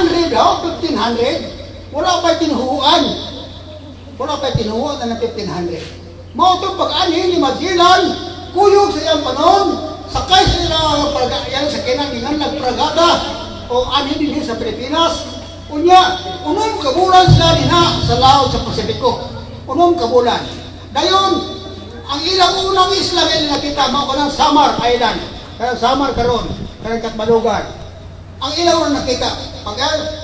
1500, oh, 1500, wala pa tinuhuan. Wala pa tinuhuan na ng 1500. Mao to pag-anhi ni Magellan, kuyog sa iyang panahon, sakay sa ila praga, yan sa kinang ingan nagpragata o anhi dinhi sa Pilipinas. Unya, 6 ka bulan sila dinha sa laot sa Pasipiko. 6 ka bulan. Dayon, ang ilang unang isla nga ilang nakita mao kanang Samar Island. Kanang Samar karon, kanang Katbalugan. Ang ilang unang nakita, pag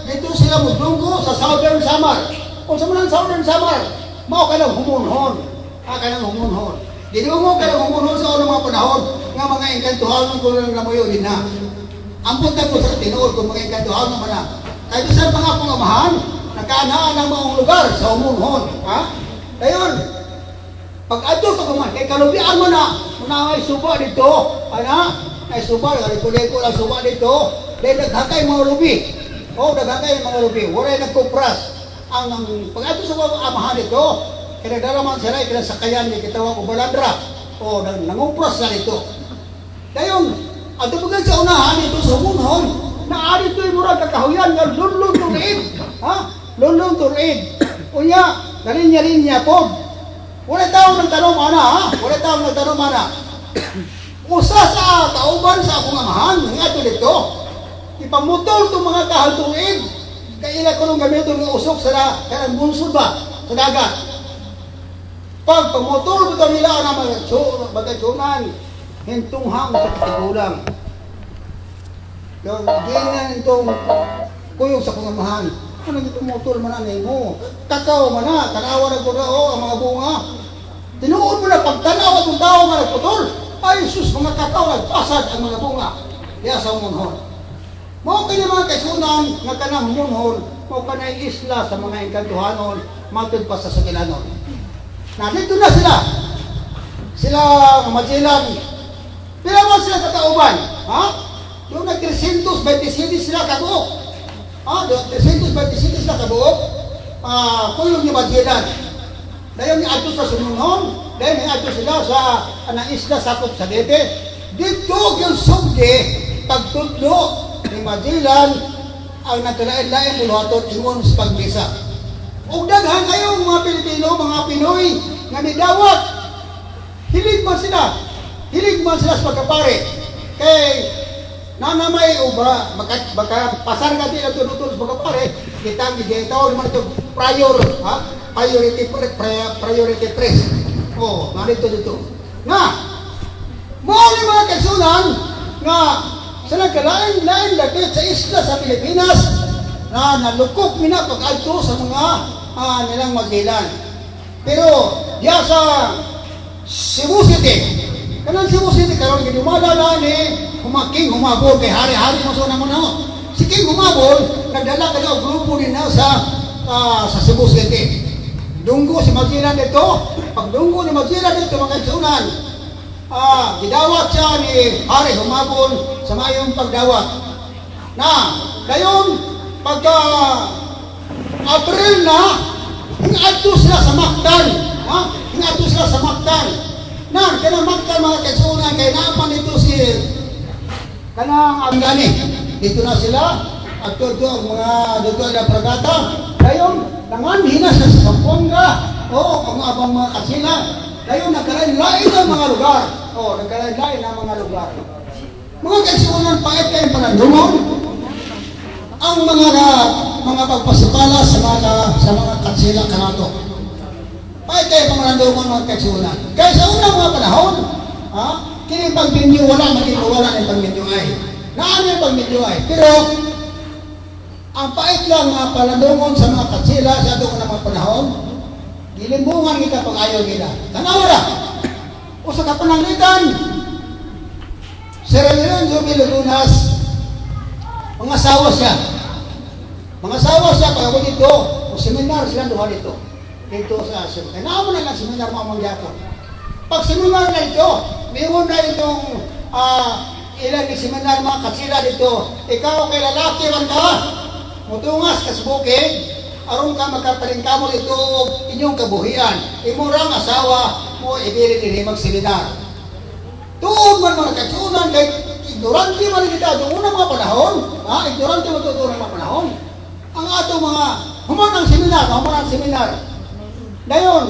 dito sila mudunggo sa Southern Samar. Kung sa man ang Southern Samar, mao kanang Homonhon. Ah, kanang Homonhon. Didungo kanang Homonhon sa unang mga panahon nga mga engkantuhanon ko lang namuyo din na. Ambot na ko sa tinuod kung mga engkantuhanon man na. Kaya bisan pa nga akong amahan, nakaanaan ang maong lugar sa Homonhon. Ha? Dayon, pag adto sa kuman, kay kalubian mo na, na may suba dito, ana, may suba, liko-liko lang suba dito, dahil daghang mga lubi. Oh, daghan kay mga lubi. Walay nagkupras. Ang pag adto sa mga amahan dito, kaya nagdala sila, kaya sakayan ni kitawag og balandra. Oh, nangupras na dito. Dayon, adto pa sa unahan dito sa Homonhon, na dito yung murag kakahuyan nga lunlun turid. Ha? Lunlun turid. Unya, galinya-linya po. Wala tao nagtanong ana, ha? Wala tao nagtanong ana. Usa sa kauban sa akong amahan, nga ato dito. Ipamutol itong mga kahaltuig. Kay ila ko nung gamiton nga usok sa kanang bunsod ba sa dagat. Pag pamutol bitaw nila ana mga hintunghang sa katigulang. Yung ginan itong kuyog sa akong amahan. Ano yung pumutol man na mo? Kakaw man na, tanawa na ko na, oh, ang mga bunga. Tinuod mo na pagtanaw atong tao nga nagputol. Ay sus, mga kakao nagpasad ang mga bunga. Diya sa Homonhon. Mao kini, mga kaigsuonan, nga kanang Homonhon, mao kanay isla sa mga engkantuhanon, matud pa sa Sugilanon. Na dito na sila. Sila Magellan. Pila man sila kakauban? Ha? Doon na 327 sila kabuok. Ha? Doon 327 sila kabuok. Ah, kuyog ni Magellan. Dayon ni adto sa Homonhon, dayon ni adto sila sa anang isla sakop sa Leyte. Dito gyud sugdi pagtudlo ni Magellan ang nagkalain-lain buluhaton ingon sa pagmisa. Ug daghan kayong mga Pilipino, mga Pinoy nga nidawat. Hilig man sila. Hilig man sila sa pagkapare. Kay nanamay o ba maka, baka pasar ka din ang tunutun sa pagkapare, kita gitawag naman ito prior, ha? Priority priority press. Oh, narito dito. Nga mao ni, mga kaigsuonan, nga sa nagkalain-lain dapit sa isla sa Pilipinas na nalukop mina pag-adto sa mga nilang Magellan. Pero diya sa Cebu City, kanang Cebu City karon gidumala na ni King Humabon kay hari-hari mo sa mo na. Si King Humabon nagdala ka og grupo din na sa Cebu City. Dunggo si Magellan dito, pagdunggo ni Magellan dito, mga kaigsuonan, gidawat siya ni Hari Humabon sa mayong pagdawat. Na, dayon, pagka April na, hingadto sila sa Mactan. Ha? Hingadto sila sa Mactan. Na, kanang Mactan, mga kaigsuonan, kay naaman dito si kanang Anggani. Dito na sila, at dito ang mga dito ang pragata. Dayon, nanganhi na sa Zamboanga. O, ang abang mga kasila. Dayon, nagkalain-lain ang mga lugar. O, nagkalain-lain ang mga lugar. Mga kaigsuonan, pait kayong panandumon. Ang mga pagpasipala sa mga katsila kanato. Pait kayo panandumon, mga kaigsuonan. Kaya sa unang mga panahon, ha, kini pagminyo wala man ito, wala ng pagminyo ay. Naano yung pagminyo ay. Pero ang pait lang nga palandungon sa mga katsila sa ato ng mga panahon, gilimbungan kita pag ayaw nila. Tanawa ra. Usa ka pananglitan, si Lorenzo B. Lagunas, mga asawa siya. Mga asawa siya, pag ako dito, o seminar sila duha dito. Dito sa seminar. Kaya mo na lang seminar mo ang mangyapon. Pag seminar na ito, mayroon na itong ilan ni seminar mga katsila dito. Ikaw kay lalaki man ka, mutungas ka sa bukid, aron ka makapalingkamot ito og inyong kabuhian. Imurang asawa mo ibili dinhi magseminar. Tuod man, mga kaigsuonan, kay Ignorante man kita atong unang mga panahon, ha? Ignorante man ito unang mga panahon. Ang atong mga human ang seminar, human ang seminar. Dayon,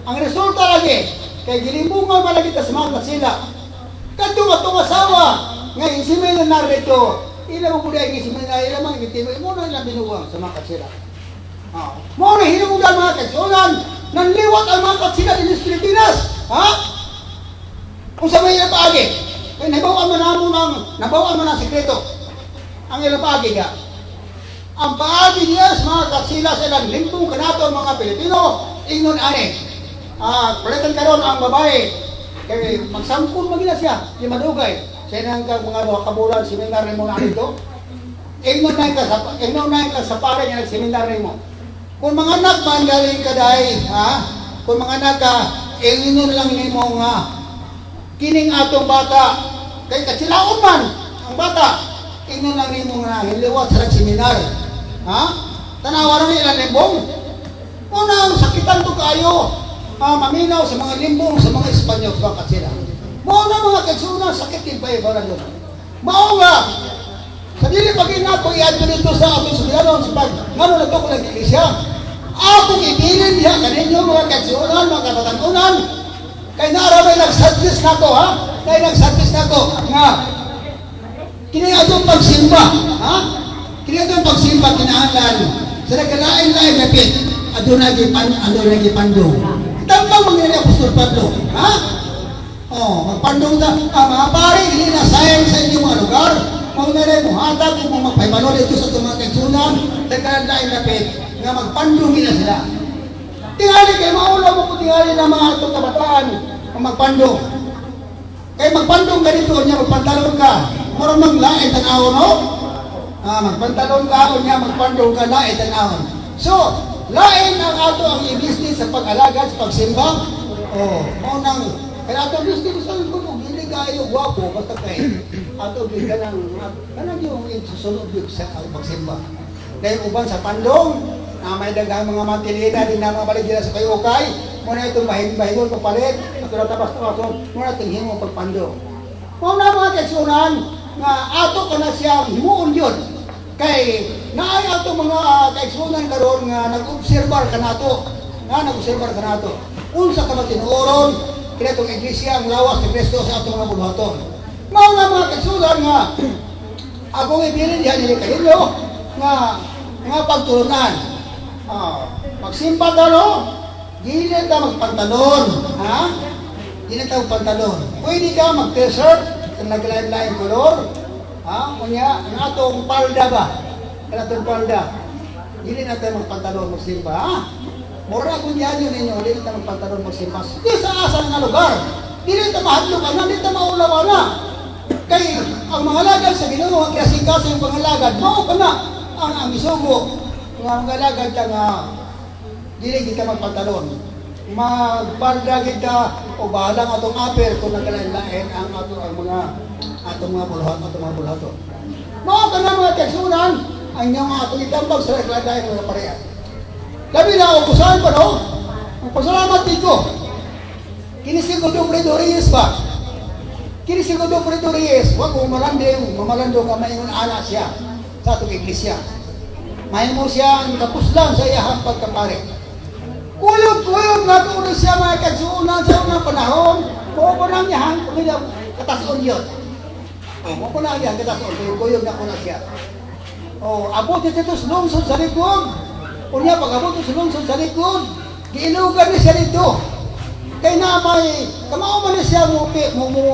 ang resulta lagi, kay gilimbungan man lagi ta sa mga katsila. Kadto atong asawa, nga seminar dito, ila mo pud ang seminar, ila man gitimo, mo na ilang binuwang sa mga katsila. Ah, mo na hinungdan, mga kaigsuonan, nanliwat ang mga katsila din sa Pilipinas. Ha? Kung sa may ilang paagi, kay nabawan man ang sekreto. Ang ilang paagi nga. Ang paagi niya sa mga katsila sa ilang limbong kanato mga Pilipino, ingnon ani. Ah, palitan karon ang babae. Kay magsangkon man gina siya, di madugay. Sa inang kag mga 2 ka bulan seminar nimo na dito. Ingnon na ka sa pare nga nagseminar nimo. Kung mga anak man galing ka dai, ha? Kung mga anak ka, ingnon lang nimo nga kining atong bata kay katsilaon man ang bata, ingnon lang nimo nga hiliwat sa seminar. Ha? Tanawa ra ni ilang limbong. Una, ang sakitan to kayo, ah, maminaw sa mga limbong sa mga Espanyol sa mga katsila. Mao na, mga kaigsuonan, sakit din pa iba yun. Mao nga, sa dili pag ko iadto dito sa atong sugilanon sa pag ngano na to ko ng iglesia. Akong ibilin diha kaninyo, mga kaigsuonan, mga katatanunan, kay naara may nag-suggest nako, ha? Kay nag-suggest nako nga kini atong pagsimba, ha? Kini atong pagsimba kinahanglan sa nagkalain-lain dapit aduna gipandong. Tambang man ni Apostol Pablo, ha? Oh, magpandong ta ang mga pare dili na sayang sa inyong mga lugar. Mao na rin muhatag kung magpahibalo dito sa itong mga kaigsuonan, nagkalain dapit nga magpandong gina sila. Tingali kay maulaw mo ko tingali na mga atong kabataan ang magpandong. Kay magpandong ka dito, niya magpantalon ka. Mura maglain tan-awon, no? Ah, magpantalon ka, niya magpandong ka, lain tan-awon. So, lain ang ato ang ibisni sa pag-alagad, sa pagsimba. Oh, mao nang kaya ato business sa kung dili kayo gwapo basta kay ato gyud kanang yung susunod gyud sa pagsimba. Dahil uban sa pandong, na may daghang mga mantilina din na mga balik dila sa kay mo na itong bahin-bahingon papalit, ato na tabas-tabason, mo na itong himo pagpandong. Mao na, mga kaigsuonan, nga ato ka na siyang himuon yun. Kay naay ato mga kaigsuonan karon nga nag-obserbar kanato, nga nag-obserbar kanato. Unsa ka ba tinuoron kini atong iglesia, ang lawas ni Kristo sa atong mga buluhaton. Mao na, mga kaigsuonan, nga akong ibilin diha nila kaninyo nga nga pagtulunan. Ah, magsimba ta, no? Dili ta magpantalon, ha? Dili ta magpantalon. Pwede ka mag-t-shirt na naglain-lain kolor. Ha? Unya, ang atong palda ba? Ang atong palda. Dili na tayo magpantalon magsimba, ha? Mura kung yan yun ninyo, dili ta magpantalon magsimba. Di sa asa nga lugar. Dili ta mahadlok ana, dili ta maulaw na. Kay ang mga alagad sa Ginoo, ang kasing-kasing yung pangalagad, mao ka na ang isugo nga mga alagad ka nga dili kita magpantalon. Magpalda kita o bahalang atong aper kung nagkalain-lain ang ato ang mga atong mga buluhat atong mga buluhaton. Mao ka na, mga kaigsuonan, ang inyong atong itambag sa nagkalain mga pareha. Labi na ubusan pa, no? Ang pasalamat dito. Kini si Godofredo Reyes ba? Kini si Godofredo Reyes, wag mo malanding, mamalando nga maingon ana siya sa atong iglesia. Mahimo siya ang kapuslan sa iyahang pagkapare. Kuyog-kuyog na tuon siya, mga kaigsuonan, sa unang panahon. Mao ko nang iyahang pamilya katason yun. Oh, mao ko na iyahang katason, kuyog-kuyog na ko na siya. Oh, abot ito sa lungsod sa likod. Unya pag abot sa lungsod sa likod, giilugan ni siya dito. Kay na may kamao man ni siya mo mo, mo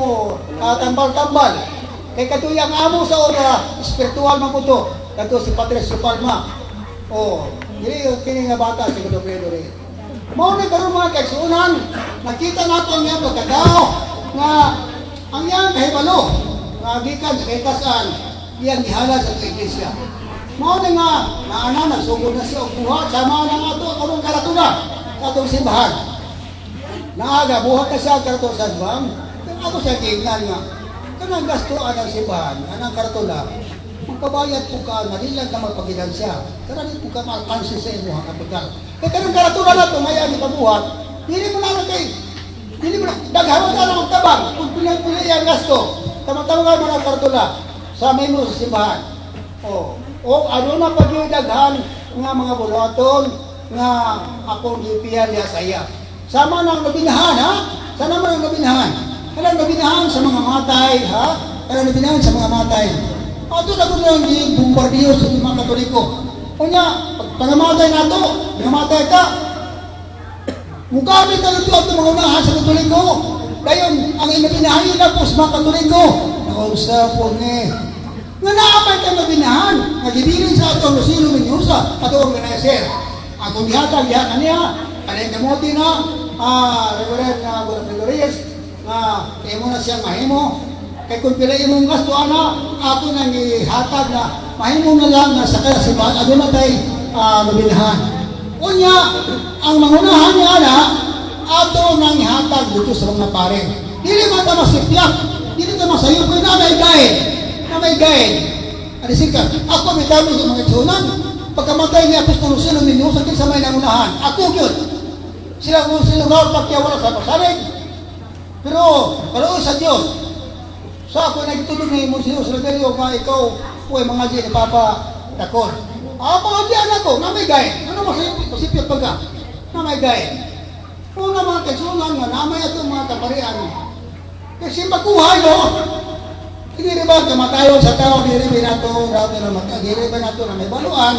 tambal-tambal. Kay katuyang amo sa obra, spiritual man ko to. Kadto si Patricio Palma. Oh, dili kini nga bata si Godofredo Reyes. Mao ni karon, mga kaigsuonan, nakita nato ang iyang pagkatao nga ang iyang kahibalo nga gikan sa kahitasan iyang gihalad sa iglesia. Mao ni nga naana nagsugod na siya og buhat sama na ato karong karatula sa atong simbahan. Naaga buhat na siya karatula sa simbahan. Ako siya tingnan nga kanang gastuan ang simbahan, anang karatula, magpabayad po ka, nga di lang ka magpagidansya. Karani po ka maalkansi sa imuhang kapital. Kaya kanang karatula na ito, ngayon ipabuhat, dili mo na lang kay, dili mo na, daghan ka na magtabang, kung pila-pila ang gasto. Tama-tama nga mga kartula sa membro sa simbahan. Oh, o ano na pag daghan nga mga buluhaton nga akong gipiyan niya sa iya. Sama ng nobinahan, ha? Sana man ang nobinahan. Kanang nobinahan sa mga matay, ha? Kanang nobinahan sa mga matay. Ato na gud lang bombardiyo sa mga Katoliko. Unya, pag pangamatay nato, namatay ka, mugamit ka ito at mga unahan sa Katoliko. Dayon, ang inabinahan na po sa mga Katoliko. Nakausap po ni. Nga naapay ka nabinahan, nagibilin sa ato ang Lucilo Mendoza, ato organizer. Akong gihatag diha kaniya, kanang kamote na, Reverend na Godfrey Reyes, nga imo na siya mahimo. Kay kung pila imong gasto ana, ato nang ihatag na mahimo na lang nga sa kaya simbahan, aduna tay nobinahan. Unya, ang mangunahan niya ana, ato nang ihatag dito sa mga pare. Dili man ta masipyak, dili ta masayop kay na may guide, na may guide. Ano ka? Ako may dami sa mga tsunan. Pagkamatay ni Apostol Lucilo Mendoza, kinsa may nangunahan. Ako gyud. Sila kung sila Raul Pacquiao wala sa pasalig. Pero, kaluoy sa Diyos. Sa ako nagtulog ni Monsignor Silverio nga ikaw uy mga di ni Papa Dakon. Ah, mga di anak ko, nga may guide. Ano masipyat masipyat pagka? Nga may guide. Una mga kaigsuonan nga namay atong mga kaparian. Kasi makuha no, hindi ba kamatayon sa tao, dili ba nato, nato na mata, dili ba nato na may baluan.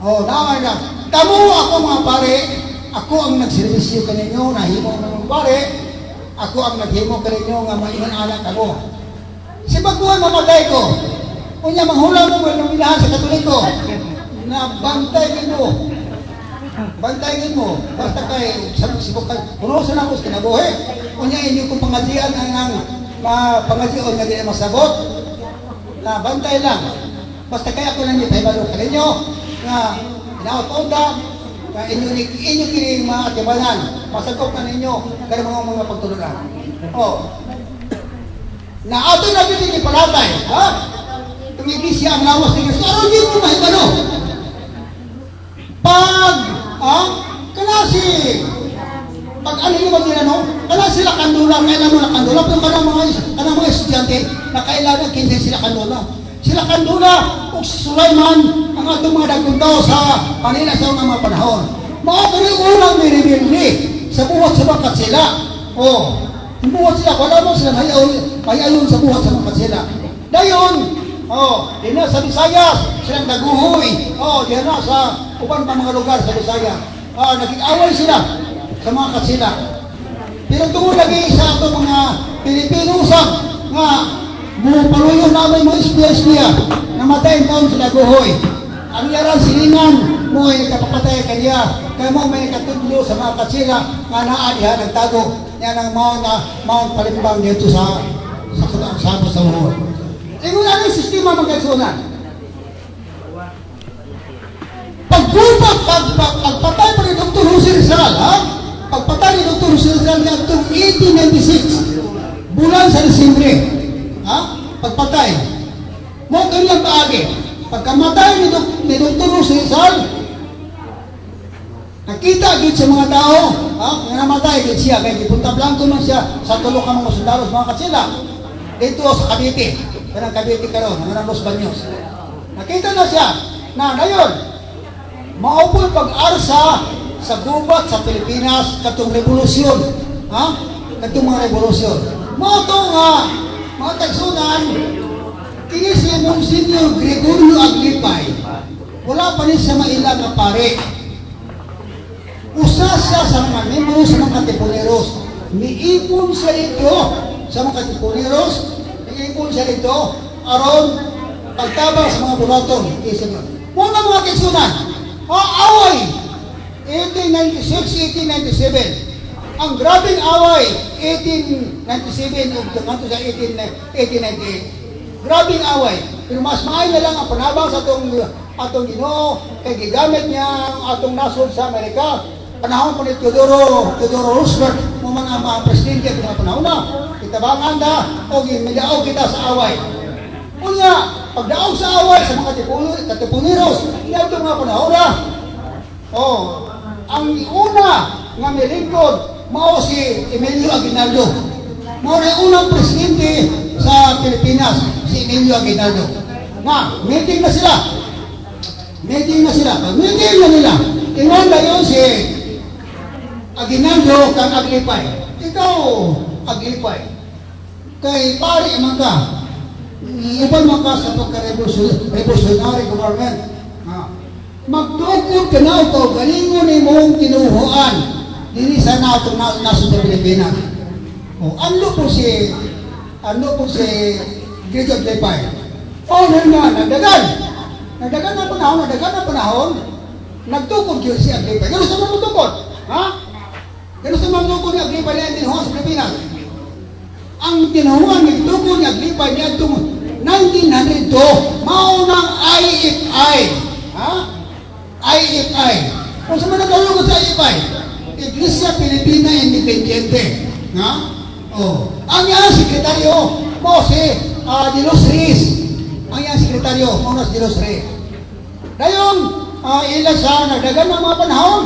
Oh, namay na. Kamo ako mga pare, ako ang nagserbisyo kaninyo, nahimo ng mga pare, ako ang naghimo kaninyo nga maingon anak ako. Si baguhan mamatay ko. Unya manghula mo mo minahan sa Katoliko. Na bantay mo. Bantayin mo. Basta kay sa sibukan. Puno sa nako sa kinabuhi. Unya inyo kong pangajian ang ang ma pangajion nga dili masabot. Na bantay lang. Basta kay ako lang ipahibalo kaninyo nga inaot-unta nga inyo inyo kini mga atibanan. Masagop na ninyo kay mga pagtulunan. Oh. Na ato na gyud ni palatay, ha? Itong iglesia ang lawas ni Kristo. Aron di mo mahibalo. Pag, kana si, pag ano yung mga no? Kana sila kandula, kailan mo na kandula, pero kanang mga estudyante, na kailangan kinsa sila kandula. Sila kandula, ug si Sulaiman, ang atong mga dagkong tao sa Manila sa unang mga panahon. Mao kini unang mirebelde sa buhat sa mga katsila. Oh, buhat sila, wala mo sila may ayon sa buhat sa mga katsila. Dayon, oh, di na sa Visayas, silang daguhoy. Oh, di na sa uban pa mga lugar sa Visayas. Ah, naging-away sila sa mga katsila. Pero tungod lagi sa ato mga Pilipino sa nga mupaluyo namin mga espiya-espiya, namatay taon sila guhoy. Ang yaran silingan mo ay nakapapatay kanya, kaya mo may nakatudlo sa mga katsila nga naa diha nagtago. Yan ang mao na mao palimbang dito sa sa Wuhan. Ingon ano yung sistema mga kaigsuonan? Pagbubat, pagpatay pa ni Dr. Jose Rizal, ha? Pagpatay ni Dr. Jose Rizal niadtong 1896, bulan sa Disyembre, ha? Pagpatay. Mo kanyang paagi. Pagkamatay ni Dr. Jose Rizal, nakita gid sa mga tao, ha? Nga namatay gid siya kay gipunta blanco man siya sa tulo ka mga sundalo sa mga katsila. Dito sa Cavite, kanang Cavite karon, nga Los Baños. Nakita na siya na ngayon mao po'y pag-arsa sa gubat sa Pilipinas katong revolusyon. Ha? Katong mga revolusyon. Mao to nga mga kaigsuonan, kini si Monsignor Gregorio Aglipay. Wala pa ni siya maila nga pare. Usa siya sa mga membro sa mga Katipuneros. Niipon siya dito sa mga Katipuneros. Niipon siya dito aron pagtabang sa mga bulaton. Isip mo. Muna mga kaigsuonan, away 1896, 1897. Ang grabeng away 1897 ug ngadto sa 18, 1898. Grabeng away. Pero mas maayo na lang ang panabang sa atong atong Ginoo kay gigamit niya ang atong nasod sa Amerika. Panahon pa ni Teodoro Teodoro Roosevelt mo mga mga presidente at mga panahon na itabangan na o midaog kita sa away. Unya, pagdaog sa away sa mga Katipuneros, niadto mga panahon na. Oh, ang una nga milingkod mao si Emilio Aguinaldo. Mao na unang presidente sa Pilipinas, si Emilio Aguinaldo. Na, meeting na sila. Meeting na sila. Pag meeting na nila, ingon na yun si Aguinaldo kang Aglipay. "Ikaw, Aglipay, kay pari man ka, uban man ka sa pagka-revolutionary government. Ha? Magtukod ka na o galingon imong tinuhuan diri sa nato na nasod sa Pilipinas." O, ano po si Gregorio Aglipay. O, na, nagdagan. Nagdagan ang panahon, nagdagan ang panahon, nagtukod yun si Aglipay. Gano'n sa mga tukod? Ha? Gano'n sa mga tukod ni Aglipay na ang tinuhuan sa Pilipinas? Ang tinuhuan ni tukod ni Aglipay niya itong 1902, mao ng IFI. Ha? IFI. Kung sa mga nagkalugod sa IFI? Iglesia Filipina Independiente. Ha? Oh. Ang iyang sekretaryo, mo si De Los Reyes. Ang iyang sekretaryo, mo na si De Los Reyes. Dayon, ila sa nagdagan ng mga panahon,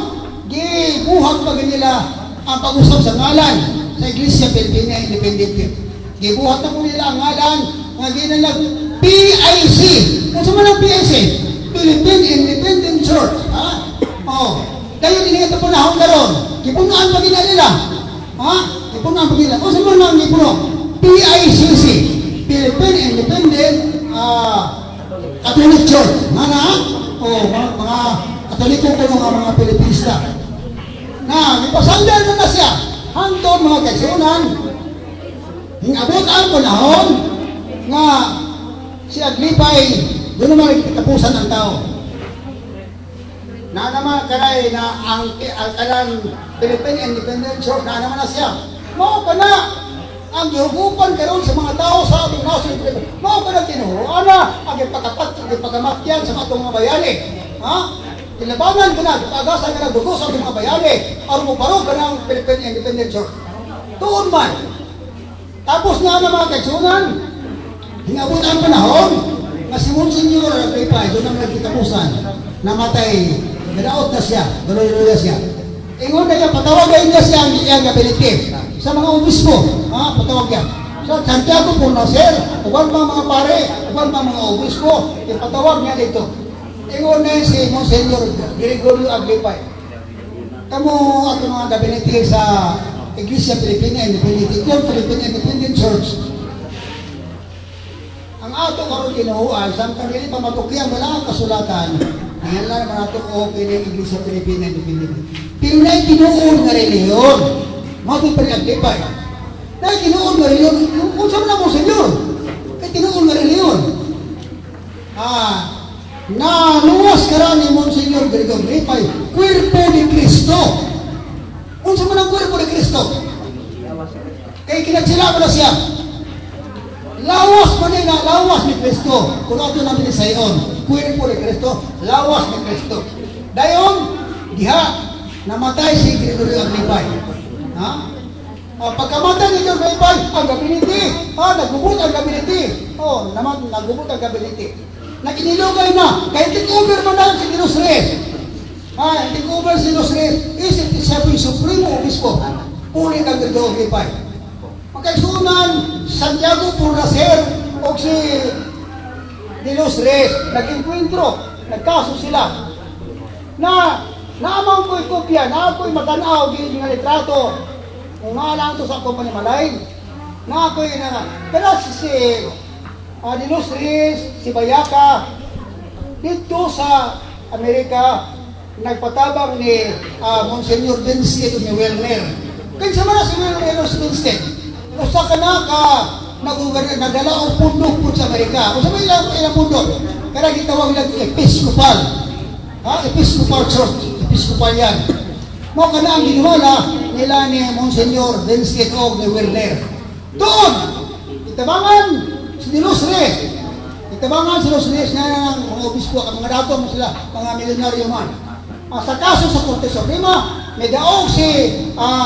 gibuhat pa nila ang pag-usap sa ngalan sa Iglesia Filipina Independiente. Gibuhat na po nila ang ngalan nga ginalag PIC. Kung sa man ang PIC? Philippine Independent Church. Ha? Oh. Dayon ini ito panahon karon. Gipunuan pa gina nila. Ha? Gipunuan pa nila. Kung sa man ang gipuno? PICC. Philippine Independent Catholic Church. Nga na? Oh, mga Katoliko ko nga mga Pilipinista. Na, ipasandal na na siya. Hangtod, mga kaigsuonan, hingabot ang panahon nga si Aglipay doon naman katapusan ng tao. Na naman kanay na ang kanang Philippine Independent Church na naman na siya. Mao ka na ang gihugupan karon sa mga tao sa atong nasod. Mao ka na tinuruan na ang ipakapat ipakamatyan sa atong mga bayani. Ha? Tilabanan ka na, ipagasan ka na dugo sa atong mga bayani aron mo barog ka ng Philippine Independent Church. Tuon man. Tapos nga na, mga kaigsuonan, hingabot ang panahon nga si Monsignor Aglipay, doon ang nagkitapusan, namatay, gadaot na siya, duloy-duloy na siya. Ingon na niya, patawagin niya siya ang iyang gabinete sa mga obispo, ha, patawag niya. Sa Santiago Fournacer, uban pa mga pare, uban pa mga obispo, ipatawag niya dito. Ingon na si Monsignor Gregorio Aglipay, "Kamo ato mga gabinete sa Iglesia Filipina Independent, Philippine Independent Church, ang ato karon tinuhuan, samtang dili pa matukyan wala ang kasulatan, ngayon lang naman ato o kini Iglesia Filipina Independent. Pero na tinuod nga relihiyon, mao pa rin Aglipay. Na tinuod nga relihiyon, kung saan na mo, senyor? Kay tinuod nga relihiyon. Ah, na luwas karon ni Monsignor Gregorio Aglipay, Cuerpo ni Cristo. Unsa man ang Cuerpo ni Cristo? Kay kinatsila mo na siya. Lawas man na lawas ni Kristo. Kung ato namin sa iyon, Cuerpo ni Kristo, lawas ni Kristo. Dayon, diha, namatay si Gregorio Aglipay. Ha? Ah, pagkamatay ni Gregorio Aglipay, ang gabinete, nagubot ang gabinete. Oh, naman nagubot ang gabinete. Naginilugay na, kay take over man na si De Los Reyes. Ah, take over si Los Reyes, isip siya po yung Supremo Obispo. Puli kang Gregorio Aglipay. Magkaigsuonan, Santiago Fournacer o si De Los Reyes, nag-enkwentro, nagkaso sila. Na, naamang ko'y kopya, na ako'y matanaw, gini nga litrato. Kung nga lang to sa akong panimalay, na ako'y na, pero si De Los Reyes, si Bayaka, dito sa Amerika, nagpatabang ni Monsignor Vincent ni Wilner. Kinsa man na si Wilner o si Vincent? Usa ka na ka nagdala og pundok po sa Amerika. Usa man ilang pundok? Kada gitawag ilang Episcopal. Ha? Episcopal Church. Episcopal yan. Mao kana ang giniwala nila ni Monsignor Vincent og ni Wilner. Doon, itabangan si De Los Reyes. Itabangan si Los Reyes na ng mga obispo at mga dato mo sila, mga milyonaryo man. Sa kaso sa Korte Suprema, may daog si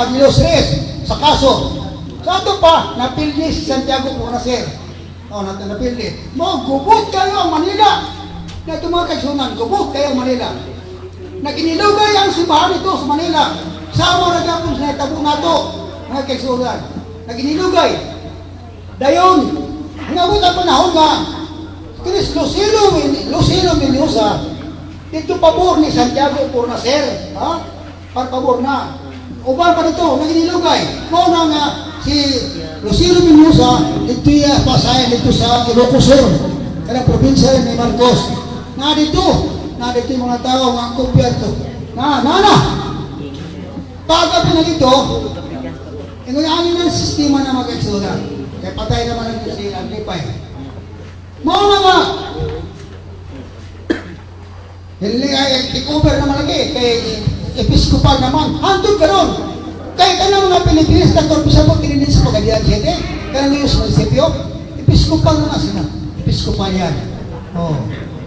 De Los Reyes sa kaso. Sa ato pa, napildi si Santiago Fournacer. Oh, napildi. Mo, gubot kayo ang Manila. Na ito, mga kaigsuonan, gubot kayo ang Manila. Naginilugay ang simbahan ito sa Manila. Sama na gapon sa natabo nato, mga kaigsuonan. Naginilugay. Dayon, inabot ang panahon nga Chris Lucilo, Lucilo Mendoza, dito pabor ni Santiago Pornacer, ha? Par pabor na. Uban pa dito, naginilugay. Mao na nga si Lucilo Mendoza, dito iya pasayan dito sa Ilocos Sur, kanang probinsya ni Marcos. Na dito yung mga tao nga ang kumpyerto. Na, na, na! Pagka na dito, ingon ang ng sistema na mag-exoda. Kaya patay naman ang si Aglipay. Mao na nga, hindi ay take over naman lagi kay episkopal naman. Hantod karon. Kay kanang mga Pilipinas na bisa po kini sa Pagadian City, kanang yung munisipyo, episkopal na sila. Episkopal yan. Oh.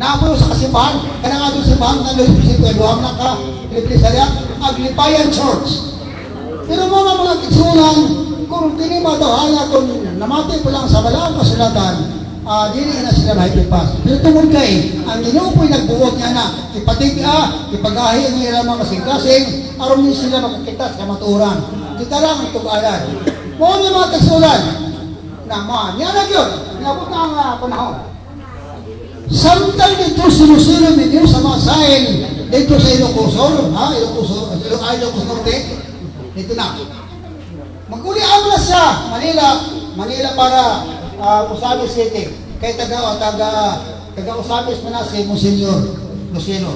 Naapo sa kasimbahan, kanang atong simbahan ng Luis Munisipyo, duha na ka Pilipinas area, Aglipayan Church. Pero mga kitsunan, kung dili matawhala, kung namati ko lang sa balaang kasulatan, dili na sila mahipipas. Pero tungod kay, ang Ginoo po'y nagbuot niya na ipatig-a, ipagahi ang ilang mga kasing-kasing, aron din sila makakita sa kamatuoran. Kita lang ang tug-anan. Mao ni mga kasulan, na ma, niya na yun, niabot na ang panahon. Samtang dito sinusunod ninyo sa mga sail dito sa Ilocos Sur, ha? Ilocos Sur, Ilocos Norte, dito na. Maguli na siya, Manila, Manila para Ozamiz City. Kay taga taga taga Ozamiz man na si Monsignor Lucino.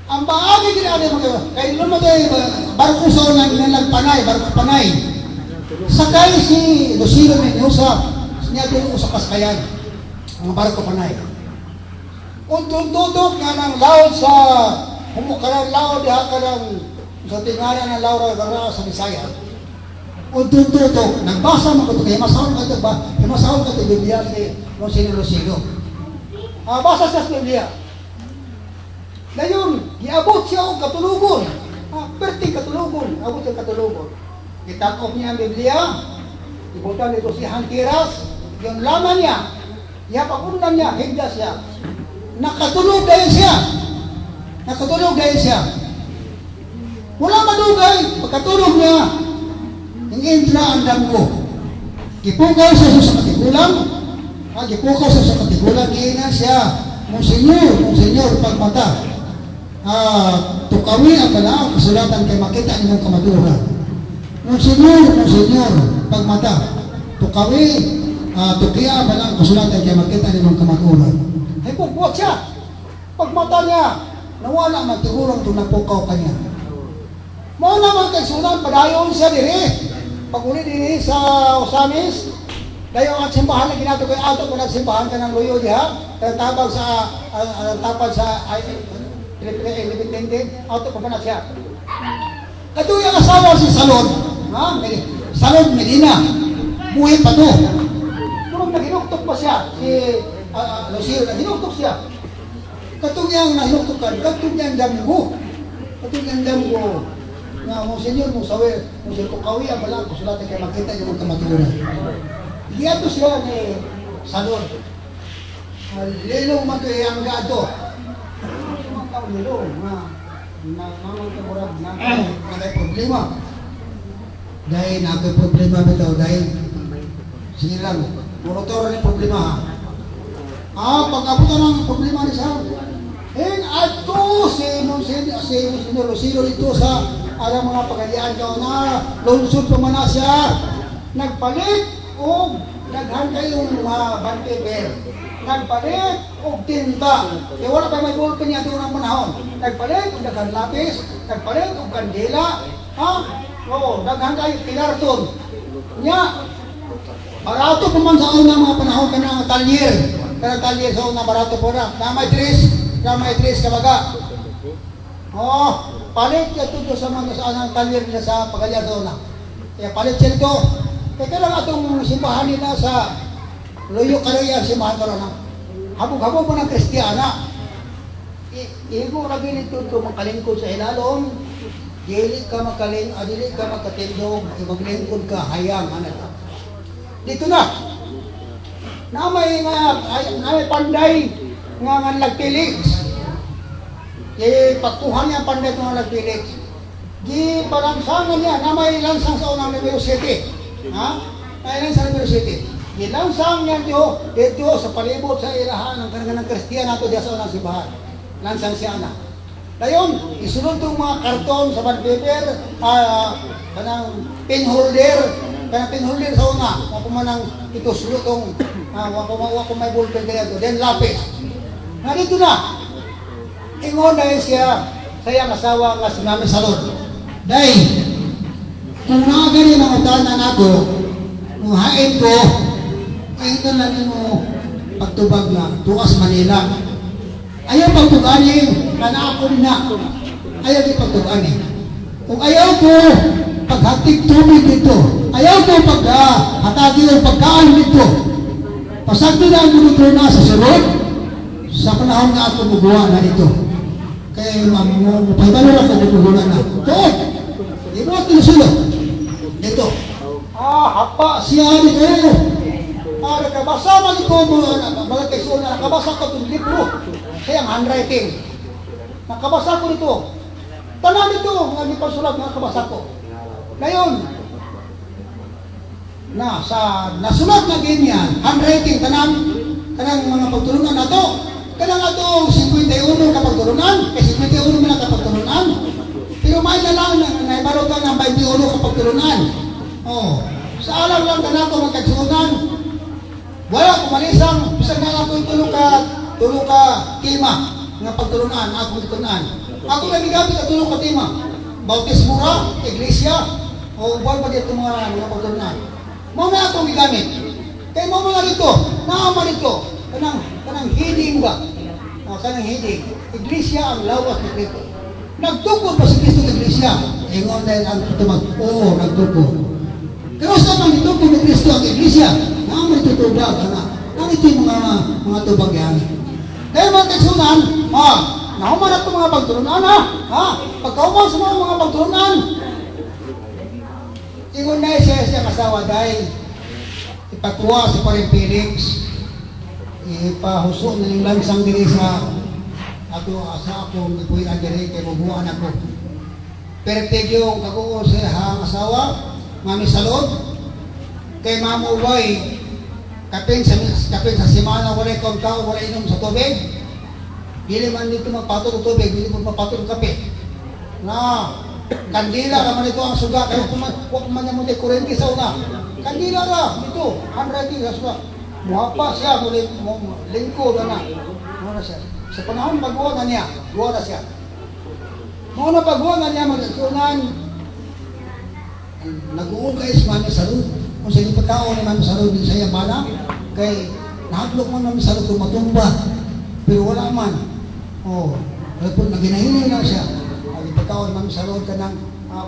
Ang paagi ginani mo kay lumatay barko sa unang nagpanay, barko panay. Sakay si Lucino Mendoza niya doon sa kaskayan ang barko panay. Untun-tutok nga ng laod sa humukaran laod diha ka ng sa tingala ng Laura Garra sa Bisaya. Untun-tutok, nagbasa mo ko ito, himasahon ka ito ba? Himasahon ka ito Biblia si Monsignor Lucino. Basa siya sa Biblia. Dayon, giabot siya og katulugon. Perti katulugon, abot siya katulugon. Gitakop niya ang Biblia, ibutan dito si Hantiras, yung laman niya, yapag-undan niya, higda siya. Nakatulog dahil siya. Nakatulog dahil siya. Wala madugay, pagkatulog niya, ang intra ang damgo. Gipukaw siya sa katigulang, gipukaw siya sa katigulang, giinan siya, "Monsignor, Monsignor, pagmata, tukawi ang balaang kasulatan kay makita nimong kamatuoran. Monsignor, Monsignor, pagmata, tukawi, tukiya ang balaang kasulatan kay makita nimong kamatuoran." Ay, pugbuhat siya. Pagmata niya, nawala man siguro ang tunapukaw kanya. Mao naman kay sunan, padayon siya diri. Pag uli diri sa Ozamiz, dayon ang simbahan na ginato kay ato kung nagsimbahan ka ng luyo diha, kaya tabang sa tapad sa ay Independente, ato pa na siya. Kaduy ang asawa si Salon, ha? Salon Medina. Buhi pa to. Pero naghinuktok pa siya, si Lucille, naghinuktok siya. Katong niyang nahinuktokan, katong niyang damgo. Katong niyang damgo. Nga, mo senyor, mo sawi, mo senyor, tukawi ang balang, kusulatan kay makita niyo mga kamatuoran. Giato siya ni Salon. Lilong man to ang gato. Mga tao lilong, nga, na mamang kamurag na, na problema. Dahil na problema bitaw, dahil sige lang, monitor ni problema ha. Pag abutan ng problema ni Sam, eh, adto si Monsignor Lucilo dito sa alang mga pagalian ka na lungsod pa man na siya, nagpalit og daghan kayong mga bond paper. Nagpalit og tinta. Kaya wala pa may ballpen niya doon ang panahon. Nagpalit og daghan lapis, nagpalit og kandila, ha? Oo, daghan kayo pilarton. Nya, barato pa man sa unang mga panahon kanang talyer. Kanang talyer sa una barato po na. Na may tres kabaga. Oh, palit siya dito sa mga sa anang talyer nila sa pagalyar sa una. Kaya palit siya dito. Kaya kailangan atong simbahan nila sa Luyo Kaluyan, simbahan ko na. Habog-habog mo ng Kristiyana. Igo ra gini ito makalingkod sa hilalom. Dili ka dili ka makatindog, maglingkod ka hayang ano. Dito na. Na may nga ay, na may panday nga nga nagpilig. Di pagkuhan niya ang panday nga nagpilig. Di palansangan niya na may lansang sa unang Nueva City. Ha? Kaya sa Numero 7. Gilansang niya dito sa palibot sa ilahan ng kanang Kristiyan nato diya sa unang simbahan. Lansang siya na. Dayon, isunod tong mga karton sa bond paper, kanang pen holder, kanang pen holder sa una, wa man ang ituslo tong wa ko may ballpen kaya to, then lapis. Narito na. Ingon dahil siya sa iyang asawa nga si Mami Salod. "Day, kung naa gani mga utanan ako, kung hain ko, ay ito lang mo pagtubag na tuas Manila. Ayaw pagtugani, kana ako na. Ayaw di pagtugani. Kung ayaw ko paghatid tubig dito, ayaw ko pag hatagi o pagkaan dito, pasagdo na ang dito na sa surod, sa panahon nga ako muguwa na dito. Kaya mo pahibalo na ko muguwa na. Tuod, di mo sulod dito." Ah, hapa siya dito. Ah, nakabasa man ito, mga kaigsuonan, nakabasa ko itong libro sa iyang handwriting. Nakabasa ko dito. Tanan dito, nga gipasulat, nakabasa ko. Ngayon, na sa nasulat na ganyan, handwriting, tanan, kanang mga pagtulunan nato, kanang atong 51 ka pagtulunan, kay 51 man ang kapagtulunan. Pero may na lang, na, naibalo ka ng 21 ka pagtulunan. Oh, sa alang lang kanato magkagsuonan, wala kumalisang, bisag na lang ko tulo ka tema nga pagtulunan, akong gitunan. Ako na gigamit ang tulo ka tema. Bautismo ra, iglesia, o buwan pa dito mga pagtulunan. Mao na akong gigamit. Kay mao man dito, naa dito, kanang heading ba? O, kanang heading. Iglesia ang lawas ni Kristo. Nagtukod ba si Kristo sa iglesia? Ingon dahil ang tumag, oo, nagtukod. Pero sa man itukod ni Kristo ang iglesia, naa man ito tubag, ana. Nang ito yung mga tubag yan. Dahil mga kaigsuonan, ha, nahuman na itong mga pagtulunan, ha, ha, pagkauman sa mga pagtulunan, ingon na siya siya kasawa dahil ipakuha si Paring Felix, ipahuso na yung lansang diri sa ato sa akong gipuy-an diri kay mubuan ako. Perpegyo yung kaguo sa iyang asawa, Mami Salod, kay Mamo Boy, kapin sa simana walay kong tao, walay inom sa tubig. Dili man dito magpatol og tubig, dili mo magpatol og kape. Na, kandila ra man ito ang suga, kaya kung man, wa man mo kuryente sa una. Kandila ra, dito, handwriting sa suga. Muhapa siya, muli, mo, lingkod na. Mo na siya. Sa panahon pagbuwa na niya, buwa na siya. Mao na pagbuwa na niya, magsunan, nag-uugay si Mami Salud. Kung sa pagkaon ni Mami Salud sa iyang bana, kay nahadlok man Mami Salud kung matumba. Pero wala man. Oh, kaya po naginahinay na siya. Ang pagkaon ni Mami Salud kanang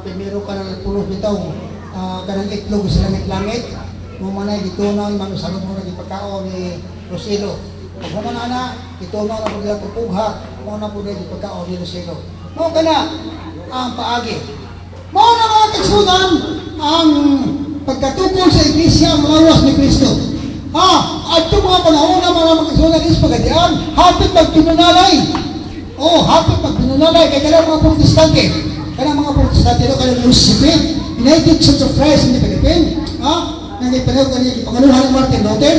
primero kanang pulos bitaw, kanang itlog sa langit-langit. Mo manay gitunaw ni Mami Salud mo na gipagkaon ni Roselo. Pag human ana, gitunaw na po nila pugha, mo na po nila gipagkaon ni Roselo. Mo kana ang paagi. Mao na mga kaigsuonan ang pagkatukod sa iglesia ang lawas ni Kristo. Ha, adto mga panahon na mga kaigsuonan is pagadian, hapit magpinunalay. Oh, hapit magpinunalay kay kanang mga Protestante. Kanang mga Protestante no kanang UCP, United Church of Christ in the Philippines, ha? Nang ipanew kani gipangaluhan ni Martin Luther.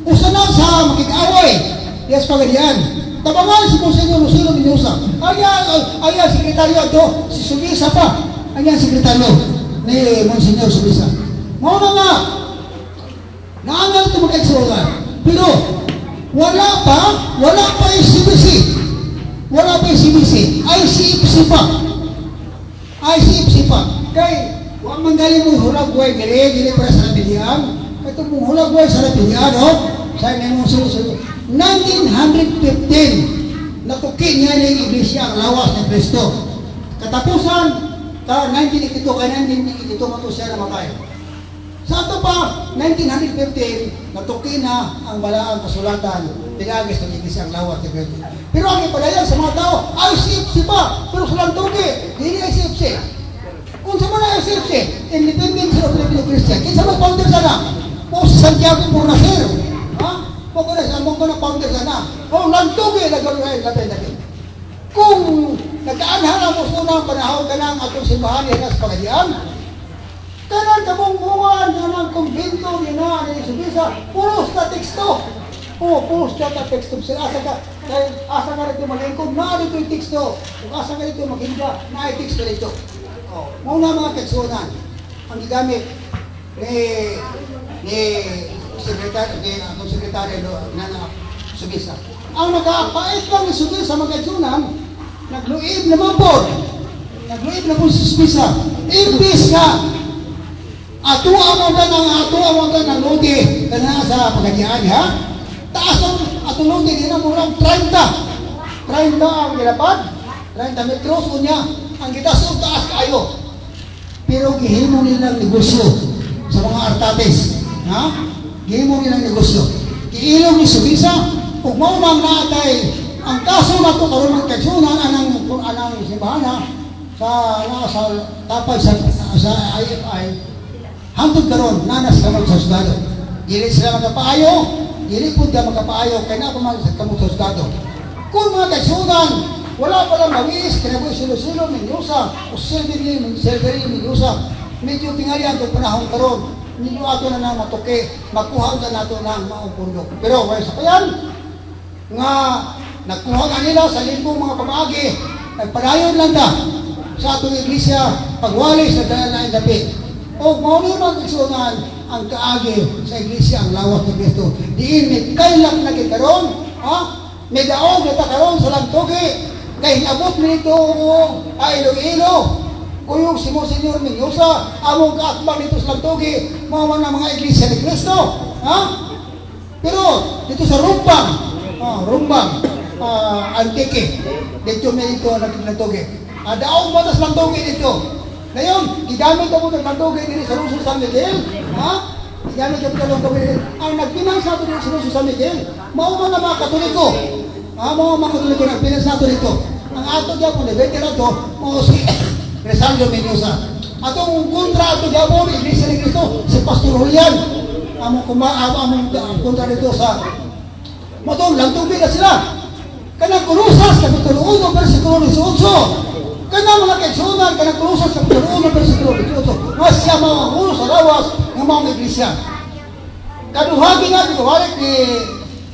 Usa na sa makig-away yes pagadian. Tabangan si Monsignor Lucero Mendoza. Aya, aya sekretaryo ato, si Sumisa pa. Aya sekretaryo ni Monsignor Sumisa. Mao na nga, naangal ito mga kaigsuonan. Pero, wala pa yung CBC. Wala pa yung CBC. ICFC pa. ICFC pa. Kay, wa man galing mong hulagway, dire, dire para sa Rabilian. Kay itong mong hulagway sa Rabilian, no? Sa inyo sulod 1915, natuki niya ng iglesia ang lawas ni Kristo. Katapusan, ka 1982, kay 1982 mo to siya namatay. Sa ato pa, 1915, natuki na ang balaang kasulatan, pinagis ng iglesia ang lawas ni Kristo. Pero ang ipadayag sa mga tao, ICFC pa, pero sa tuki, dili ICFC. Kung sa mga ICFC, Independence of Filipino Christian, kinsa man founder sana? O si Santiago Bornacer. Ha? O ko na, mo ko na founder sana. O lantugi, lagay lagay lagay. Kung nagkaanhan mo sa unang panahon ka ng atong simbahan sa pagadian, Tanan kabungbuan nga ng kumbento ni na ni Subisa, puros na teksto. Oh, puros na teksto. Sila asa ka, kay asa ka dito malingkod, naa dito yung teksto. Kung asa ka dito maghingga, naa yung teksto dito. Oh, mao na mga tekstonan ang gigamit ni secretary ni atong secretary no, na na Subisa. Ang nagapait lang ni Subisa, mga kaigsuonan, nagluib naman po. Nagluib na po si Subisa. Imbis nga ato mo ta ng lote kana sa Pagadian, ha. Taas ang atong lote di na murag 30. 30 ang gilapad, 30 metros unya. Ang gitas taas kaayo. Pero gihimo nilang negosyo sa mga artates. Ha? Gihimo nilang negosyo. Giilong ni Subisa, ug mao nang naatay ang kaso nato karon, mga kaigsuonan, anang anang simbahan, ha, sa na sa tapad sa IFI. Hangtod karon nanas kamot sa husgado. Dili sila magapaayo, dili pud ka magapaayo kay naa pa man sa kamot sa husgado. Kung mga kaigsuonan, wala pa lang mawis, kinabuhi silo-silo, Mendoza, o Silvery, Silvery Mendoza, medyo tingali ang panahon karon, medyo ato na nang matuki, makuha na nato ng maong pundo. Pero wala sa kayan, nga nagkuha na nila sa limbong mga pamaagi, nagpadayon lang ta sa atong iglesia, pagwali sa dalan na dapit. O mao ni, mga kaigsuonan, ang kaagi sa iglesia ang lawas ni Kristo. Diin may kaylak na karon, ha? May daog na ta karon sa Lantugi. Kay hinabot mi nito o ay Iloilo. Kuyog si Monsignor Mendoza, among kaatbang dito sa Lantugi, mao man ang mga iglesia ni Kristo. Ha? Pero dito sa Rumbang, Rumbang, Antique, dito may dito naglantugi. Daog mo tas Lantugi dito. Ngayon, gigamit ako ng Lantugi dito sa Lungsod San Miguel. Ha? Gigamit ako ng Lantugi dito. Ang nagpinansa nato dito sa Lungsod San Miguel, mao man ang mga Katoliko. Ha, mao ang mga Katoliko nagpinansa nato dito. Ang ato gyapon, ni ato, mao si Rezaldo Mendoza. Atong kontra ato gyapon, Iglesia ni Cristo, si Pastor Julian. Among kuma among ang kontra dito sa Matong Lantugi na sila. Kanang Kolosas, Kapitulo 1, versikulo 18. Kanang mga kaigsuonan, kanang Kolosas, Kapitulo 1, versikulo 18. Nga siya mga ulo sa lawas ng mga iglesia. Kaduhagi nga, dito, ni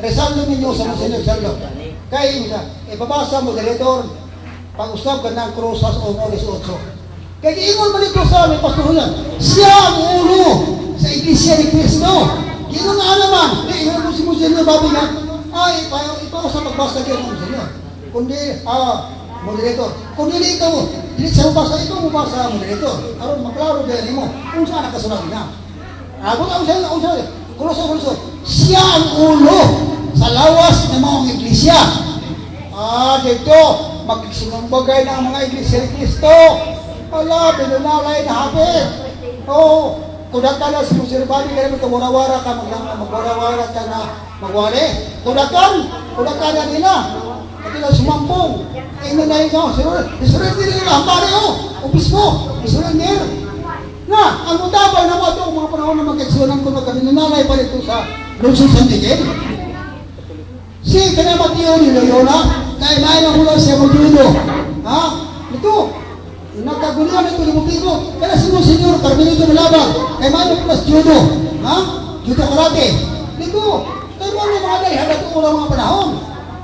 Rezaldo Mendoza, Monsignor Rezaldo. Kay, ibabasa, moderator, pag-usab ka ng Kolosas 1:18. Kay giingon man dito sa may Pastor Julian, siya ang ulo sa Iglesia ni Cristo. Giingon nga naman, di, ingon mo si Monsignor Bobby nga, ay, ipaw sa pagbasa kayo, Monsignor. Kundi, moderator, kung dili ikaw, dili siya mabasa, ikaw mabasa, moderator. Aron maklaro din mo kung saan nakasulat na. Ako ang siya, ang siya, Koloso, Koloso, siya ang ulo sa lawas ng mga iglesia. Dito, magsinumbagay ng mga iglesia ni Cristo. Ala, pinunalay na hapit. Oh, kudakan na si Monsignor Bobby, kaya magkawarawara ka, magwarawara ka na magwali. Kudakan, kudakan na nila. At nila sumampong. Ingon na ikaw, surrender nila, ang pare oh, obispo, surrender. Na, ang mutabang na mo ito, mga panahon na magkaigsuonan ko, magkaminunalay pa dito sa Lungsod San Miguel. Si kana Mateo ni Loyola, kay may mula siya mo judo. Ha? Ito, nagkagulian ito ni Mutigo. Kaya si Monsignor Carmelito Malabag, kay may mula sa judo. Ha? Judo karate. Dito, kay mo mga day, halat ulang mga panahon.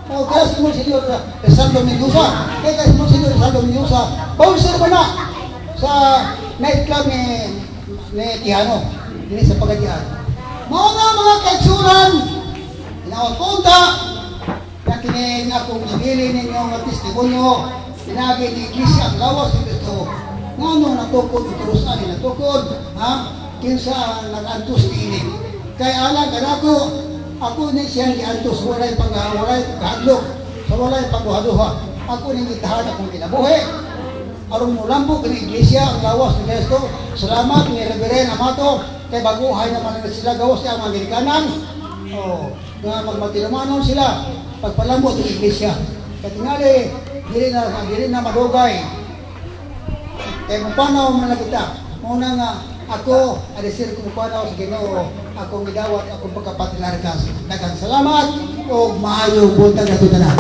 O kaya si Monsignor Rizaldo Mendoza, kaya si Monsignor Rizaldo Mendoza, bouncer ba na sa nightclub ni Tihano, dini sa Pagadian. Mao na mga kaigsuonan, tinawag punta, na kini akong gibili ninyo nga testimonyo, pinagi ni Iglesia ang lawas ni Kristo. Ngano natukod ituros ani natukod, ha? Kinsa ang nag-antos niini? Kay alang kanako, ako ni siyang giantos walay kahadlok, sa walay pagduha-duha. Ako ning gitahan akong kinabuhi. Aron molambo kini iglesia ang lawas ni Kristo. Salamat ni Reverend Amato kay baguhay naman na sila gawas sa mga ginikanan. Oh, nga magmatinumanon sila pagpalambot ng iglesia. Kay tingali dili na madugay. Kay mupanaw man na kita. Muna nga ako adesir ko mupanaw sa Ginoo akong gidawat akong pagkapatriarkas. Daghang salamat ug maayong buntag nato tanan.